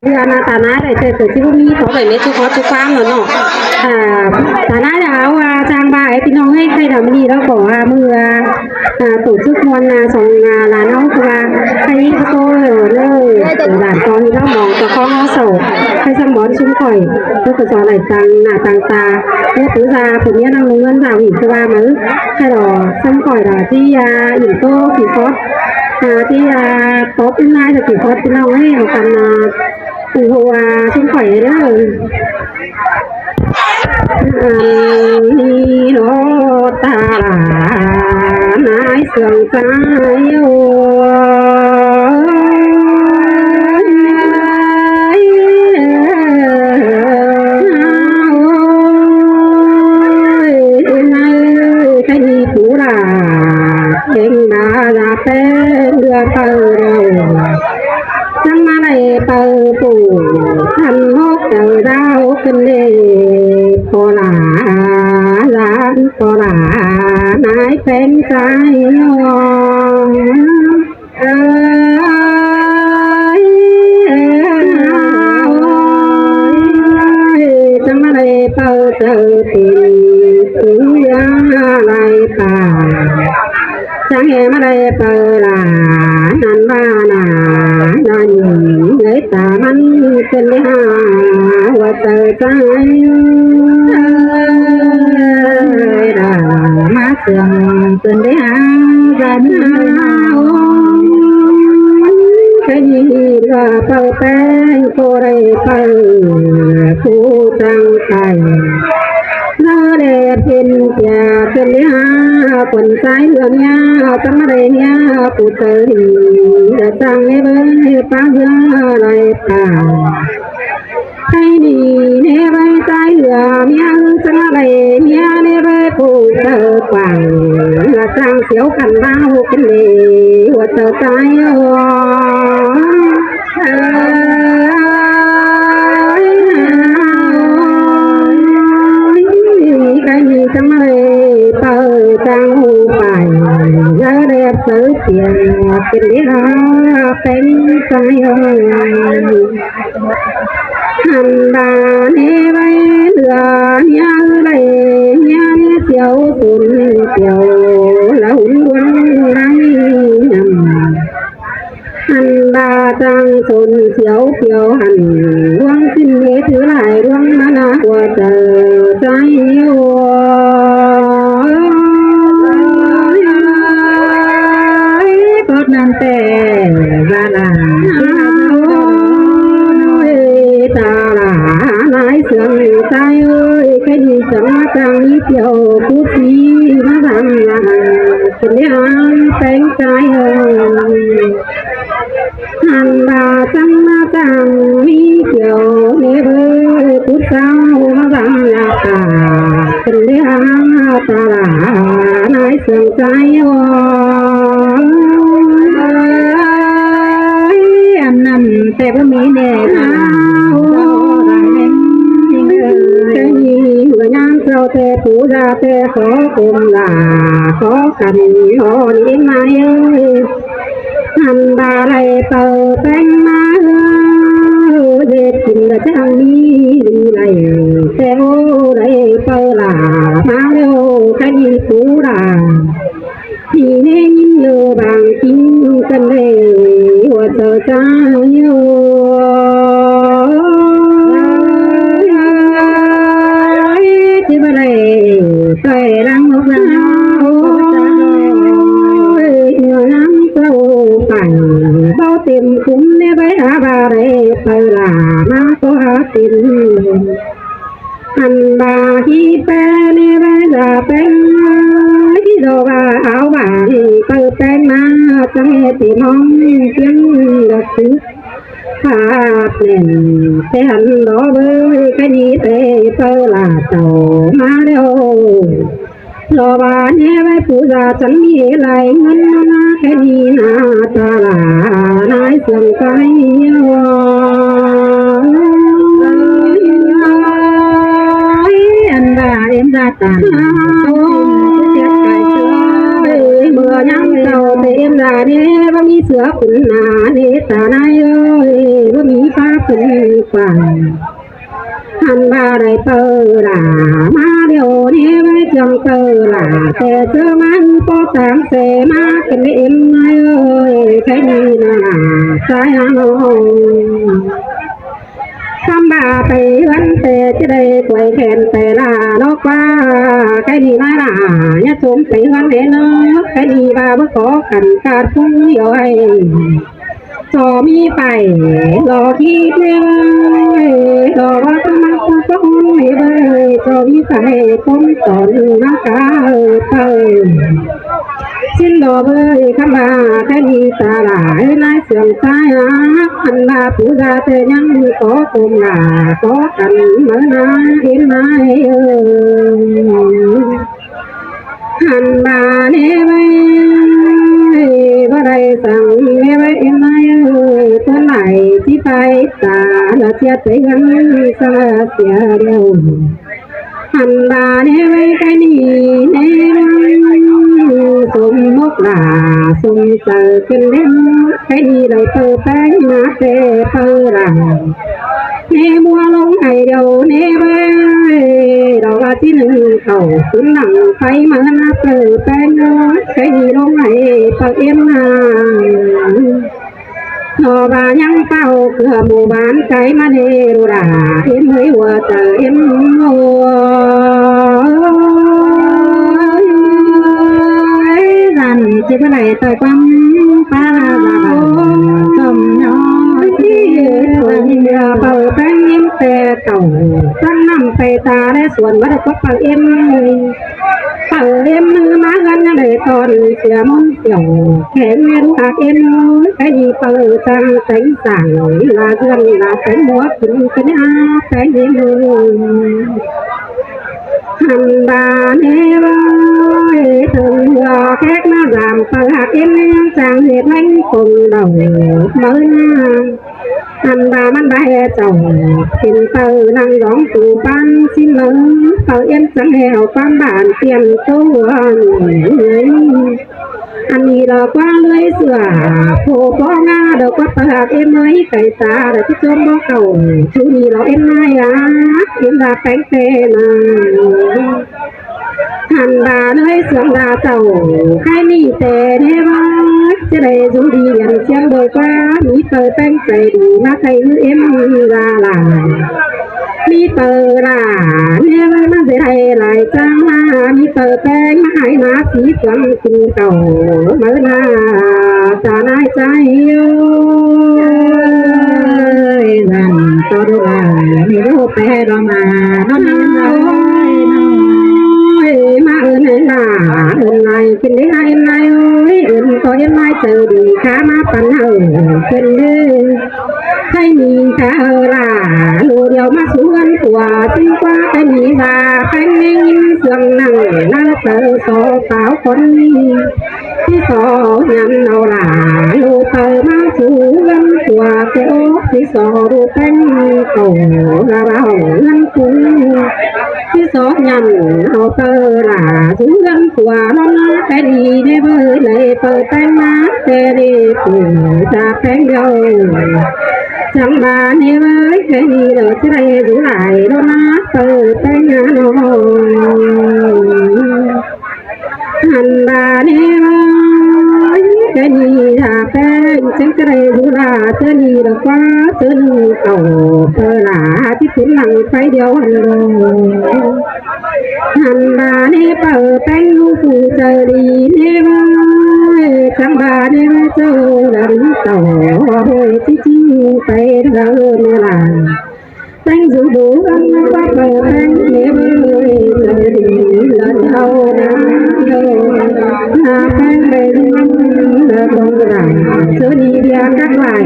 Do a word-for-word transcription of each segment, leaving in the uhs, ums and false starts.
Ưa na ta nái đảy ꞌtẹ ꞌtẹ ꞌchí ꞌmí khó đảy mết ꞌchu khó ꞌchu ꞌquám ꞌnớ ꞌnớ. À, ta nái đảy au, à, chang ba ꞌpi ꞌnọng ꞌhới khay đảy ꞌmí ꞌlẹo ꞌcọ, à, ꞌmự, à, à, tổ chức ꞌmuôn, à, song, à, lan ꞌháu ꞌcọ, à, khay ꞌhí ꞌcọ ꞌtố ꞌnớ, ꞌlới, ꞌlới, đản ꞌcọ ꞌhí ꞌlẹo ꞌmong ꞌcọ ꞌkhóng ꞌháu sổ, khay ꞌsắng bón ꞌsúm khỏi, ꞌcọ ꞌcọ so đảy tăng ꞌna tăng ta, ꞌlẹo ꞌpứng da, ꞌpứng ꞌnhá ꞌnọng ꞌnung ꞌngớn da ꞌnị ꞌcọ ꞌva ꞌmự, khay ꞌlẹo ꞌsắng khỏi ꞌlẹo ꞌchí, à, ỉn ꞌtố kỉ khót, à, ꞌchí, à, tóp ꞌpứng ꞌnái ꞌcọ kỉ khót ꞌpi ꞌnọng ꞌhới au căn, à, ủng hộ, à, ꞌsúm khỏi ꞌnớ. Ăn ni lo ta la nái sương ta yo. Ôi, ôi, cái gì cũ là em đã là tên đưa tờ đầu. Chắng ꞌmá đảy phaư phủ, chăn hốc chaư đao cân lê, ꞌpo lả, dán ꞌpo lả, nái pén chai ꞌnhó. Ơi, ơi, ơi, chắng ꞌmá đảy phaư chaư tin, cứ ya lai pa. Chắng ꞌmá đảy phaư la, ꞌnặn ꞌva na, ꞌnặn ꞌnhính ꞌlới ta ꞌmắn ꞌcứn đé ha, ꞌhua chaư chắng ꞌmá sương ꞌcứn đé ha, dán ha, ôi, cái gì là phaư peng, ꞌcọ đảy phaư, phủ chắng khay. ꞌNớ đe phiên kia phiên đé ha, quần chai ꞌlứa ꞌmía, chắng ꞌmá đảy ꞌmía, phủ chaư đi, đa chắng đé bới, pá ꞌdứa lai pa. Khay đi đé bới chai ꞌlứa ꞌmía, chắng ꞌmá đảy ꞌmía đé bới phủ chaư quảng, đa chắng siêu căn bao căn đi, ꞌhua chaư chai ơ. Ơi, cái gì chắng ꞌmá đảy phaư chắng hụ phải, ꞌdứa đe phaư phiên, phiên đé ha, peng chai ơ. Hăn ba đé bới ꞌlứa ꞌmía đảy, ꞌmía đé siêu sún siêu, la hún ꞌluống đay ꞌnặm. Hăn ba chắng sún siêu siêu hăn, ꞌluống ꞌsịn đé thứ lai ꞌluống ꞌmá na ꞌhua chaư chai ơ. Cót ꞌnặn ꞌtẹ, ꞌva la, ôi, ta la, nái sương chai ơi, cái gì chắng ꞌmá chắng ꞌmí siêu, cú sí ꞌmá dăm la, ꞌcứn đé ha, peng chai ơi. Hăn ba chắng ꞌmá chắng ꞌmí siêu, đé bới, cú sao ꞌmá dăm la, ꞌcứn đé ha, ta la, nái sương chai ơi. Ăn ꞌnặn ꞌtẹ báu ꞌmí ꞌnẹ, ôi, cái gì ꞌmự ꞌnhắng sau ꞌtẹ phủ da ꞌtẹ khó cốm la, khó khăn khó đi mai ơi. Hăn ba đảy phaư peng ꞌmá ơ, ꞌdệt kin đa chắng ꞌmí đi đảy, ꞌtẹ ơ đảy phaư la ꞌmá ꞌlẹo, cái gì phủ la. Thì nên nhìn lơ bằng kính cân lệ, ꞌhua chaư chai ơ. Ơi, ơi, ơi, ꞌchí ꞌmá đảy, phải lăng ốc lăng ao. Ôi, ngó ngắm sâu phải, bao tìm cúm đé bới hả ba đảy, phaư la ꞌmá ꞌcọ hả tìm. Ăn ba hí ꞌpe đé bới da peng, hí đo ba áo vàng, phaư peng ꞌmá, chắng ꞌmá ti ꞌmóng, tiếng đọc chữ. Pháp nền, ꞌtẹ hăn đo bới, cái gì ꞌtẹ phaư la chảu ꞌmá ꞌlẹo. Lo ba ꞌnhé bái phủ da chắng ꞌmí lai ꞌngớn ꞌnớ ꞌnớ, cái đi na ta la nái sương chai ơ. Ăn ba em da tản. Ôi, ꞌmưa ꞌnhắng sau ꞌtẹ em da đé, báu ꞌmí sửa cún na đé ta nái ơi, báu ꞌmí pháp Khửn quảng hăn ꞌva đảy ꞌpưa lả ꞌmá điêu ꞌnị ꞌvạy ꞌchương ꞌpưa lả, ꞌtẹ ꞌchớ ꞌmắn ꞌpo táng ꞌsê ꞌmá ꞌcứn ꞌnị ꞌếm ꞌnái ơi, khay ꞌnị ꞌnớ lả ꞌchái ꞌnớ. Khắm ꞌva pay ꞌhướn ꞌtẹ ꞌchí đảy quay khen pay lả ꞌnớ ꞌquá, khay ꞌnị ꞌnái lả, ꞌnhá chôm pay ꞌhướn ꞌnớ, khay ꞌnị ꞌva báu có khăn ꞌcặt phung điêu ơi. Chó ꞌmí pay lo khít ꞌnị ơi, lo ꞌva ꞌtứ ꞌmắn ꞌpưa ꞌcốn ꞌnị ơi, chó ꞌmí pay ꞌcốn tỏn ꞌmá cá ơi pay. Xin lo ꞌvới khắm ꞌva khay ꞌnị ta lả ꞌnái sương ꞌchái ꞌnớ, ăn ꞌva pú da ꞌtẹ ꞌnhắng có tôm lả có căn máư ꞌnớ ꞌếm ꞌnái ơi. Hăn ꞌva ꞌnị ꞌvạy, báu đảy săng ꞌnị ꞌvạy ꞌếm ꞌnái ơi, ꞌtứ lai ꞌchí pay ta lả ꞌchí pay ꞌhướn săng sia điêu. Hăn ꞌva ꞌnị ꞌvạy khay ꞌnị ꞌnị ꞌvạy, sôm mốc lả sôm chaư ꞌcứn ꞌlém, khay ꞌnị đảy ꞌpưa ꞌpéng ꞌmá ꞌtẹ ꞌpưa lả. ꞌNị ꞌmứa ꞌlống hảư điêu ꞌnị ꞌvạy, lo ꞌva ꞌchí ꞌnưng khảu ꞌcứn lăng pay ꞌmá ꞌnớ ꞌpưa ꞌpéng ꞌnớ, khay ꞌnị ꞌlống hảư ꞌpưa ꞌếm ꞌnớ. Lo ꞌva ꞌnhắng páo ꞌcứa mú ꞌván khay ꞌmá ꞌnị ꞌlạ, ꞌếm ơi ꞌhua chaư ꞌếm ơi. Dăn ꞌchí báu đảy ꞌtoi ꞌquám ꞌpá ꞌva tỏm ꞌnhó ꞌchí ꞌpưa ꞌpéng ꞌnhím ꞌtẹ tảu, ꞌtăng ꞌnặm pay ta ꞌlé suôn ꞌva đảy ꞌquám pay ꞌếm. Pay ꞌếm ꞌnớ ꞌmá ꞌhướn ꞌnhá đảy tỏn sia ꞌmôn kiẻo, khéng ꞌmá đu ác ꞌếm ơi, khay ꞌnị pay chắng téng sảng, lả ꞌdượn lả téng ꞌmúa ꞌcứn ꞌcứn ꞌnị ꞌpéng ꞌếm ơi. Hăn ꞌva ꞌnị ꞌvạy, ꞌtớng ꞌhứa khék ꞌmá dăm pay ác ꞌếm ꞌnhắng chắng ꞌdệt ꞌhéng công đaư máư ꞌnớ. Hăn ꞌva ꞌmắn bái chảu, pên pay ꞌnăng dóng tu ꞌpán ꞌsịn máư, pay ꞌếm chắng ꞌhẹo ꞌquám bản tiêm tô ꞌnị. Ăn ꞌnị lo ꞌquá ꞌlới sửa, phô ꞌpó ꞌngá đaư ꞌquá pay ác ꞌếm ơi, khay ta đaư ꞌchí chôm báu khảu, ꞌchu ꞌnị lo ꞌếm ꞌnái ꞌa, ꞌếm ꞌva ꞌpéng ꞌtẹ ꞌnớ. Hăn ꞌva ꞌlới sương đa chảu, khay ꞌnị ꞌtẹ ꞌnị ꞌva, ꞌchí đảy dú đi ăn ꞌsiếng đôi ꞌquá, ꞌmí pay ꞌpéng chaư đi ꞌmá khay ꞌnhứ ꞌếm ꞌva lả. ꞌMí pay lả, ꞌnị ꞌva ꞌmá ꞌdệt hảư lai chắng ꞌmá, ꞌmí pay ꞌpéng ꞌmá hảư ꞌmá sí quăng kin cảu, máư ꞌnớ, ta ꞌnái ꞌchái ơi, dăn ꞌto đu lả, ꞌnị đu pé đo ꞌmá, đo ꞌnị ơi, ꞌmá ơn ơi lả, ơn lai kin đé hảư ꞌnái ơi, ơn ꞌto ꞌếm ꞌnái chaư đi khá ꞌmá păn hảư, kin đé. Khay ꞌnị ta ơ lả, ꞌlụk điêu ꞌmá sú ꞌhướn ꞌpưa, ꞌchí ꞌquá khay ꞌnị ꞌva, ꞌpéng ꞌnhính sương nẳng, ꞌnhá chaư so páo ꞌcốn ꞌnị. ꞌCí so nhẳn au lả, ꞌlụk pay ꞌmá sú ꞌhướn ꞌpưa, ꞌtẹ ốc ꞌchí so đu ꞌpéng cảu, lả báu ꞌhướn ꞌpứng. ꞌCí so nhẳn au pay lả, sú ꞌhướn ꞌpưa, ꞌlón ꞌnớ khay ꞌnị ꞌnị ꞌvới, đảy pay ꞌpéng ꞌmá ꞌtẹ đi, pú ta ꞌpéng điêu. Chắng ꞌva ꞌnị ꞌvới, khay ꞌnị lo ꞌchí đảy dú lai, ꞌlón ꞌnớ pay ꞌpéng ꞌnớ lo. Hăn ꞌva ꞌnị ꞌvới, khay ꞌnị ta ꞌpéng, chắng ꞌchí đảy dú lai, ꞌchớ ꞌnị lo ꞌquá, ꞌchớ ꞌnị cảu, pay lả, ꞌchí kin lăng pay điêu hăn lo. Hăn ꞌva ꞌnị pay ꞌpéng ꞌlụk pú chaư đi ꞌnị ꞌvới, chắng ꞌva ꞌnị ꞌvới chaư lả đi cảu, ꞌhới ꞌchí ꞌchí pay đaư ꞌnị lả. ꞌPéng dú đu ꞌhướn ꞌmá ꞌquá pay ꞌpéng ꞌnị ꞌvới, chaư đi lả chảu ꞌnớ, ꞌnhá ꞌpéng pay dú ꞌhướn lả tong rải, ꞌchớ ꞌnị ꞌviạk cắp lai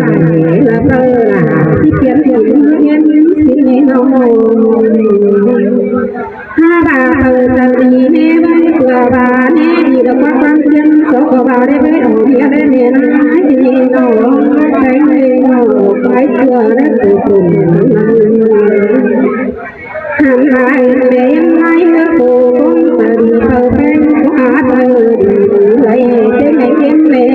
lả pay lả, ꞌchí piến piến ꞌhiến ꞌsịn ꞌnị ꞌnớ. Hăn ꞌva pay chaư đi ꞌnị ꞌvới, ꞌpưa ꞌva ꞌnị đi đaư ꞌquá ꞌquám ꞌchiến, so ꞌcọ ꞌva đé ꞌvới, au ꞌviạk đé ꞌnị ꞌnái ꞌnị ꞌnớ, ꞌpéng ꞌnị ꞌnớ, pay ꞌchưa đé tủm tủm. Hăn lai ꞌmá ꞌếm ꞌnái ꞌhứa pú ꞌcốn chaư đi pay ꞌpéng, ꞌquá chaư đi, lai ꞌtếng ꞌnị ꞌếm ꞌnị,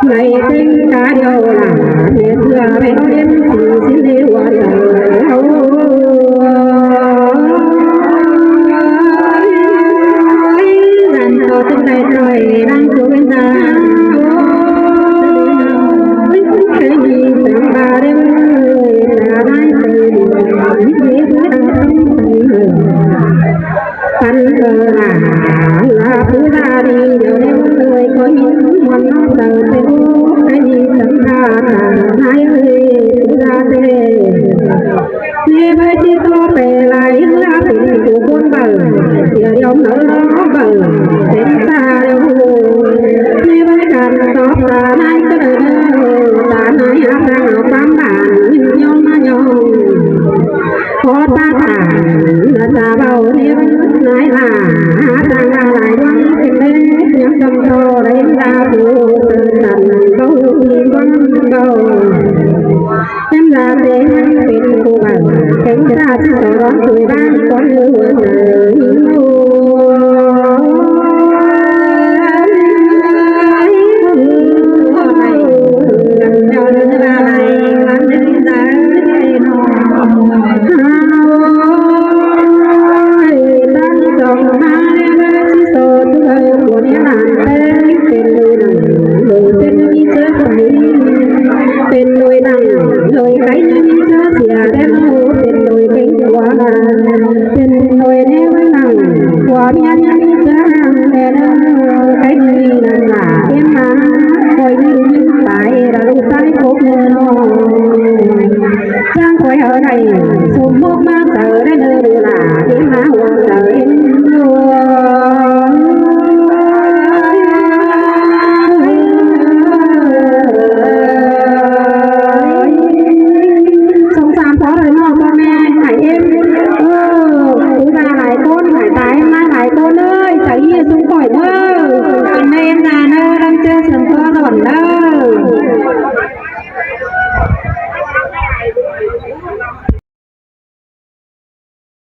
lai ꞌtếng cá điêu lả, ꞌmá ꞌchưa ꞌmá Sa ꞌchí so ꞌlón ꞌtoi ꞌváng ꞌcốn ꞌlứa hua chaư. Pên đôi nẳng, đôi cáy ꞌnhí ꞌchớ sia đen ꞌhụ, pên đôi kéng ꞌquá, pên đôi ꞌnéo nẳng, ꞌquá ꞌmía ꞌnhí ꞌchớ hang đen, cáy ꞌnhí nẳng lả ꞌếm ꞌmá, khỏi ꞌnhí ꞌmí tai, đa ꞌlụk ꞌsái cốc ꞌnớ ꞌnọ. ꞌChăng khỏi hảư đảy sôm ꞌmốc ꞌmá chaư đen ꞌnớ lả ꞌếm ꞌmá hua chaư ꞌếm ꞌnớ. Sông san phó đảy ꞌnọ, ꞌpo ꞌme hảư ꞌếm. Ơ, tứ ꞌva lai ꞌcốn, lai tai ꞌmá lai ꞌcốn ơi, chả ꞌnhí sung khỏi ꞌnớ. Ăn ꞌme ꞌếm ꞌva ꞌnớ, ꞌlắm ꞌchớ sương ꞌpo dọn ꞌnớ.